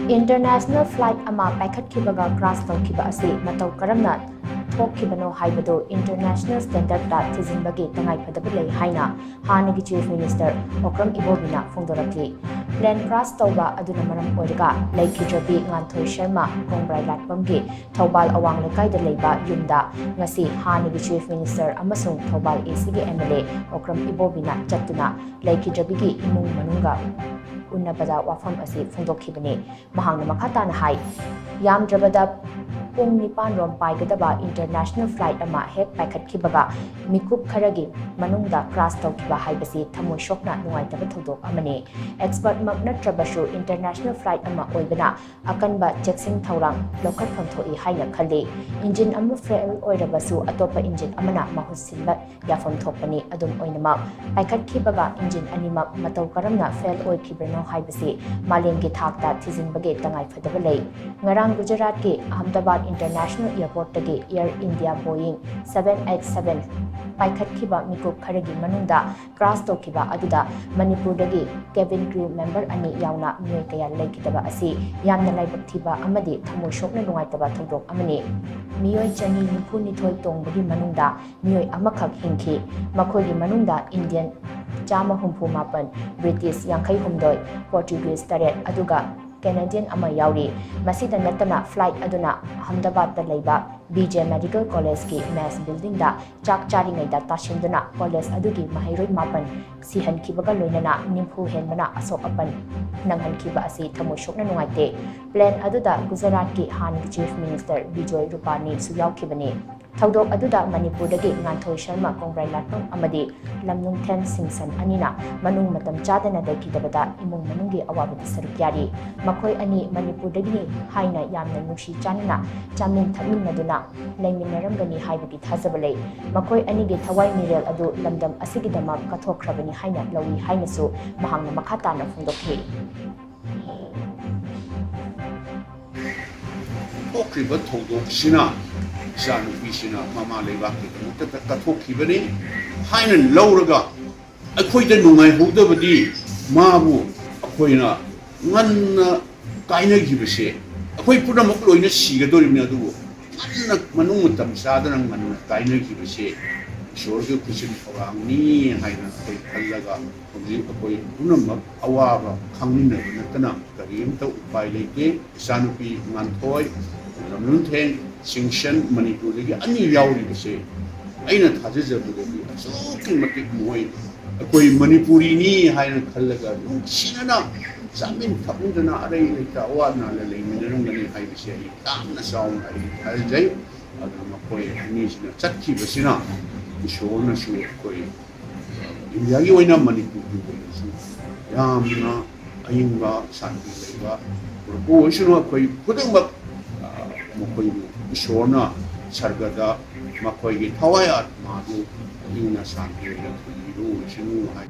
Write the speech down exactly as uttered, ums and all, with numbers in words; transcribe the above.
International flight ꯑꯃ ꯄꯥꯏꯈꯠꯈꯤꯕꯒ crash ꯇꯧꯈꯤꯕ ꯑꯁꯤ ꯃꯇꯧ ꯀꯔꯝꯅ ꯊꯣꯛꯈꯤꯕꯅꯣ ꯍꯥꯏꯕꯗꯨ international standard ꯊꯤꯖꯤꯟꯕꯒꯤ ꯇꯉꯥꯏꯐꯗꯕ ꯂꯩ ꯍꯥꯏꯅ ꯍꯥꯟꯅꯒꯤ Chief Minister Okram ꯏꯕꯣꯕꯤꯅ ꯐꯣꯡꯗꯣꯔꯛꯂꯤ꯫ Plane crash ꯇꯧꯕ ꯑꯗꯨꯅ ꯃꯔꯝ ꯑꯣꯏꯔꯒ ꯂꯩꯈꯤꯗ꯭ꯔꯕꯤ ꯉꯥꯟꯊꯣꯏ ꯁꯔꯃ ꯀꯣꯡꯕ꯭ꯔꯥꯏ ꯂꯥꯠꯄꯝꯒꯤ ꯊꯧꯕꯥꯜ ꯑꯋꯥꯡ ꯂꯩꯀꯥꯏꯗ ꯂꯩꯕ ꯌꯨꯝꯗ ꯉꯁꯤ ꯍꯥꯟꯅꯒꯤ Chief Minister ꯑꯃꯁꯨꯡ ꯊꯧꯕꯥꯜ ACꯒꯤ MLA ꯑꯣꯀ꯭ꯔꯝ ꯏꯕꯣꯕꯤꯅ ꯆꯠꯇꯨꯅ ꯂꯩꯈꯤꯗ꯭ꯔꯕꯤꯒꯤ ꯏꯃꯨꯡ ꯃꯅꯨꯡꯒ ꯎꯅꯕꯗ ꯋꯥꯐꯝ ꯑꯁꯤ ꯐꯣꯡꯗꯣꯛꯈꯤꯕꯅꯤ꯫ ꯃꯍꯥꯛꯅ ꯃꯈꯥ ꯇꯥꯅ ꯍꯥꯏ, ꯌꯥꯝꯗ꯭ꯔꯕꯗ ꯄꯨꯡ ꯅꯤꯄꯥꯟ ꯔꯣꯝ ꯄꯥꯏꯒꯗꯕ international flight ꯑꯃ ꯍꯦꯛ ꯄꯥꯏꯈꯠꯈꯤꯕꯒ ꯃꯤꯀꯨꯞ ꯈꯔꯒꯤ ꯃꯅꯨꯡꯗ crash ꯇꯧꯈꯤꯕ ꯍꯥꯏꯕꯁꯤ ꯊꯃꯣꯏ ꯁꯣꯛꯅ ꯅꯨꯡꯉꯥꯏꯇꯕ ꯊꯧꯗꯣꯛ ꯑꯃꯅꯤ꯫ Expertꯃꯛ ꯅꯠꯇ꯭ꯔꯕꯁꯨ international flight ꯑꯃ ꯑꯣꯏꯕꯅ ꯑꯀꯟꯕ ꯆꯦꯛꯁꯤꯟ ꯊꯧꯔꯥꯡ ꯂꯧꯈꯠꯐꯝ ꯊꯣꯛꯏ ꯍꯥꯏꯅ ꯈꯜꯂꯤ꯫ Engine ꯑꯃ fail ꯑꯣꯏꯔꯕꯁꯨ ꯑꯇꯣꯞꯄ engine ꯑꯃꯅ ꯃꯍꯨꯠ ꯁꯤꯟꯕ ꯌꯥꯐꯝ ꯊꯣꯛꯄꯅꯤ꯫ ꯑꯗꯨꯝ ꯑꯣꯏꯅꯃꯛ, ꯄꯥꯏꯈꯠꯈꯤꯕꯒ engine ꯑꯅꯤꯃꯛ ꯃꯇꯧ ꯀꯔꯝꯅ fail ꯑꯣꯏꯈꯤꯕꯅꯣ ꯍꯥꯏꯕꯁꯤ ꯃꯥꯂꯦꯝꯒꯤ ꯊꯥꯛꯇ ꯊꯤꯖꯤꯟꯕꯒꯤ ꯇꯉꯥꯏꯐꯗꯕ ꯂꯩ꯫ ꯉꯔꯥꯡ ꯒꯨꯖꯔꯥꯠꯀꯤ Ahmedabad International Airportꯇꯒꯤ Air India Boeing seven eight seven ꯄꯥꯏꯈꯠꯈꯤꯕ ꯃꯤꯀꯨꯞ ꯈꯔꯒꯤ ꯃꯅꯨꯡꯗ crash ꯇꯧꯈꯤꯕ ꯑꯗꯨꯗ ꯃꯅꯤꯄꯨꯔꯗꯒꯤ cabin crew member ꯑꯅꯤ ꯌꯥꯎꯅ ꯃꯤꯑꯣꯏ ꯀꯌꯥ ꯂꯩꯈꯤꯗꯕ ꯑꯁꯤ ꯌꯥꯝꯅ ꯂꯥꯏꯕꯛ ꯊꯤꯕ ꯑꯃꯗꯤ ꯊꯃꯣꯏ ꯁꯣꯛꯅ ꯅꯨꯡꯉꯥꯏꯇꯕ ꯊꯧꯗꯣꯛ ꯑꯃꯅꯤ꯫ ꯃꯤꯑꯣꯏ ꯆꯅꯤ ꯅꯤꯐꯨ ꯅꯤꯊꯣꯏ ꯇꯣꯡꯕꯒꯤ ꯃꯅꯨꯡꯗ ꯃꯤꯑꯣꯏ ꯑꯃꯈꯛ ꯍꯤꯡꯈꯤ꯫ ꯃꯈꯣꯏꯒꯤ ꯃꯅꯨꯡꯗ Indian ꯆꯥꯝꯃ ꯍꯨꯝꯐꯨ ꯃꯥꯄꯟ, British ꯌꯥꯡꯈꯩ ꯍꯨꯝꯗꯣꯏ, Portuguese ꯇꯔꯦꯠ, ꯑꯗꯨꯒ Canadian ꯑꯃ ꯌꯥꯎꯔꯤ꯫ ꯃꯁꯤꯗ ꯅꯠꯇꯅ, flight ꯑꯗꯨꯅ ꯑꯍꯃꯗꯥꯕꯥꯗꯇ ꯂꯩꯕ B J Medical Collegeꯀꯤ mess buildingꯗ ꯆꯥꯛ ꯆꯥꯔꯤꯉꯩꯗ ꯇꯥꯁꯤꯟꯗꯨꯅ college ꯑꯗꯨꯒꯤ ꯃꯍꯩꯔꯣꯏ ꯃꯥꯄꯟ ꯁꯤꯍꯟꯈꯤꯕꯒ ꯂꯣꯏꯅꯅ ꯅꯤꯐꯨ ꯍꯦꯟꯕꯅ ꯑꯁꯣꯛ ꯑꯄꯟ ꯅꯪꯍꯟꯈꯤꯕ ꯑꯁꯤ ꯊꯃꯣꯏ ꯁꯣꯛꯅ ꯅꯨꯡꯉꯥꯏꯇꯦ꯫ Plane ꯑꯗꯨꯗ ꯒꯨꯖꯔꯥꯠꯀꯤ ꯍꯥꯟꯅꯒꯤ Chief Minister ꯕꯤꯖꯣꯏ ꯔꯨꯄꯥꯅꯤꯁꯨ ꯌꯥꯎꯈꯤꯕꯅꯤ꯫ ꯊꯧꯗꯣꯛ ꯑꯗꯨꯗ ꯃꯅꯤꯄꯨꯔꯗꯒꯤ ꯉꯥꯟꯊꯣꯏ ꯁꯔꯃ ꯀꯣꯡꯕ꯭ꯔꯥꯏ ꯂꯥꯠꯄꯝ ꯑꯃꯗꯤ ꯂꯝꯅꯨꯡꯊꯦꯟ ꯁꯤꯡꯁꯟ ꯑꯅꯤꯅ ꯃꯅꯨꯡ ꯃꯇꯝ ꯆꯥꯗꯅ ꯂꯩꯈꯤꯗꯕꯗ ꯏꯃꯨꯡ ꯃꯅꯨꯡꯒꯤ ꯑꯋꯥꯕꯗ ꯁꯔꯨꯛ ꯌꯥꯔꯤ꯫ ꯃꯈꯣꯏ ꯑꯅꯤ ꯃꯅꯤꯄꯨꯔꯗꯒꯤꯅꯤ ꯍꯥꯏꯅ ꯌꯥꯝꯅ ꯅꯨꯡꯁꯤ ꯆꯥꯟꯅꯅ ꯆꯥꯃꯤꯟ ꯊꯛꯃꯤꯟꯅꯗꯨꯅ ꯂꯩꯃꯤꯟꯅꯔꯝꯒꯅꯤ ꯍꯥꯏꯕꯒꯤ ꯊꯥꯖꯕ ꯂꯩ꯫ ꯃꯈꯣꯏ ꯑꯅꯤꯒꯤ ꯊꯋꯥꯏ ꯃꯤꯔꯦꯜ ꯑꯗꯨ ꯂꯝꯗꯝ ꯑꯁꯤꯒꯤꯗꯃꯛ ꯀꯠꯊꯣꯛꯈ꯭ꯔꯕꯅꯤ ꯍꯥꯏꯅ ꯂꯧꯏ ꯍꯥꯏꯅꯁꯨ ꯃꯍꯥꯛꯅ ꯃꯈꯥ ꯇꯥꯅ ꯐꯣꯡꯗꯣꯛꯈꯤ꯫ ꯊꯣꯛꯈ꯭ꯔꯤꯕ ꯊꯧꯗꯣꯛꯁꯤꯅ ꯏꯆꯥꯅꯨꯄꯤꯁꯤꯅ ꯃꯃꯥ ꯂꯩꯕꯥꯛꯀꯤꯗꯃꯛꯇ ꯀꯠꯊꯣꯛꯈꯤꯕꯅꯤ ꯍꯥꯏꯅ ꯂꯧꯔꯒ ꯑꯩꯈꯣꯏꯗ ꯅꯨꯡꯉꯥꯏꯍꯧꯗꯕꯗꯤ ꯃꯥꯕꯨ ꯑꯩꯈꯣꯏꯅ ꯉꯟꯅ ꯀꯥꯏꯅꯈꯤꯕꯁꯦ, ꯑꯩꯈꯣꯏ ꯄꯨꯝꯅꯃꯛ ꯂꯣꯏꯅ ꯁꯤꯒꯗꯧꯔꯤꯕꯅꯤ, ꯑꯗꯨꯕꯨ ꯉꯟꯅ, ꯃꯅꯨꯡ ꯃꯇꯝ ꯆꯥꯗꯅ ꯉꯟꯅ ꯀꯥꯏꯅꯈꯤꯕꯁꯦ ꯏꯁꯣꯔꯒꯤ ꯈꯨꯠꯁꯤꯟ ꯊꯧꯔꯥꯡꯅꯤ ꯍꯥꯏꯅ ꯑꯩꯈꯣꯏ ꯈꯜꯂꯒ, ꯍꯧꯖꯤꯛ ꯑꯩꯈꯣꯏ ꯄꯨꯝꯅꯃꯛ ꯑꯋꯥꯕ ꯈꯪꯃꯤꯟꯅꯕ ꯅꯠꯇꯅ ꯀꯔꯤꯝꯇ ꯎꯄꯥꯏ ꯂꯩꯇꯦ꯫ ꯏꯆꯥꯅꯨꯄꯤ ꯉꯥꯟꯊꯣꯏ, ꯂꯝꯂꯨꯟꯊꯦꯡ, ꯁꯤꯡꯁꯟ, ꯃꯅꯤꯄꯨꯔꯗꯒꯤ ꯑꯅꯤ ꯌꯥꯎꯔꯤꯕꯁꯦ, ꯑꯩꯅ ꯊꯥꯖꯖꯕꯗꯗꯤ ꯑꯁꯨꯛꯀꯤ ꯃꯇꯤꯛ ꯃꯈꯣꯏ ꯑꯩꯈꯣꯏ ꯃꯅꯤꯄꯨꯔꯤꯅꯤ ꯍꯥꯏꯅ ꯈꯜꯂꯒ ꯅꯨꯡꯁꯤꯅꯅ ꯆꯥꯃꯤꯟ ꯊꯛꯃꯤꯟꯗꯅ ꯑꯔꯩ ꯂꯩꯇ ꯑꯋꯥ ꯑꯅꯥꯗ ꯂꯩꯃꯤꯟꯅꯔꯝꯒꯅꯤ ꯍꯥꯏꯕꯁꯦ ꯑꯩ ꯌꯥꯝꯅ ꯆꯥꯎꯅ ꯑꯩ ꯊꯥꯖꯩ꯫ ꯑꯗꯨꯅ ꯃꯈꯣꯏ ꯑꯅꯤꯁꯤꯅ ꯆꯠꯈꯤꯕꯁꯤꯅ ꯏꯁꯣꯔꯅꯁꯨ ꯑꯩꯈꯣꯏ ꯏꯟꯗꯤꯌꯥꯒꯤ ꯑꯣꯏꯅ, ꯃꯅꯤꯄꯨꯔꯒꯤ ꯑꯣꯏꯅꯁꯨ ꯌꯥꯝꯅ ꯑꯏꯪꯕ ꯁꯥꯟꯇꯤ ꯂꯩꯕ ꯄꯨꯔꯛꯄ ꯑꯣꯏꯁꯅꯨ꯫ ꯑꯩꯈꯣꯏ ꯈꯨꯗꯤꯡꯃꯛ, ꯑ, ꯃꯈꯣꯏꯕꯨ ꯏꯁꯣꯔꯅ ꯁꯔꯒꯗ ꯃꯈꯣꯏꯒꯤ ꯊꯋꯥꯏ ꯑꯥꯠꯃꯥꯗꯨ ꯏꯪꯅ ꯁꯥꯟꯇꯤ ꯑꯣꯏꯅ ꯊꯝꯕꯤꯕ ꯑꯣꯏꯁꯅꯨ ꯍꯥꯏ꯫